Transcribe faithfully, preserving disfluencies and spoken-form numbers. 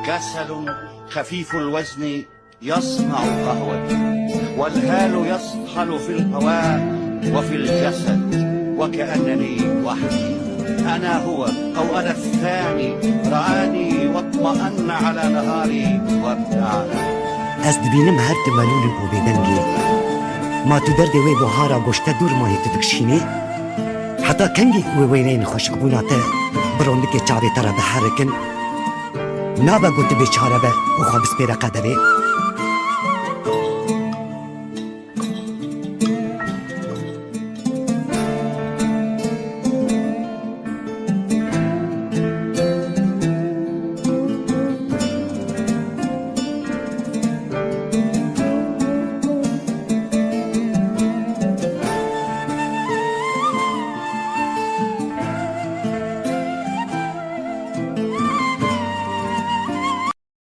كسل خفيف الوزن يصنع قهوتي، والهال يسطحل في الهواء وفي الجسد، وكأنني وحدي. أنا هو، أو أنا الثاني، رآني واطمأن على نهاري وابتعد. Ez dibînim her tu melûl û bêdengî. Ma tu derdê wê buhara goşte dûr ma yê tu dikişînî? Heta kengî wê wêneyên xweşikbûna te bi rondikê çavê te re diherikin? Nabe ku tu bêçare be û xwe bispêre qederê?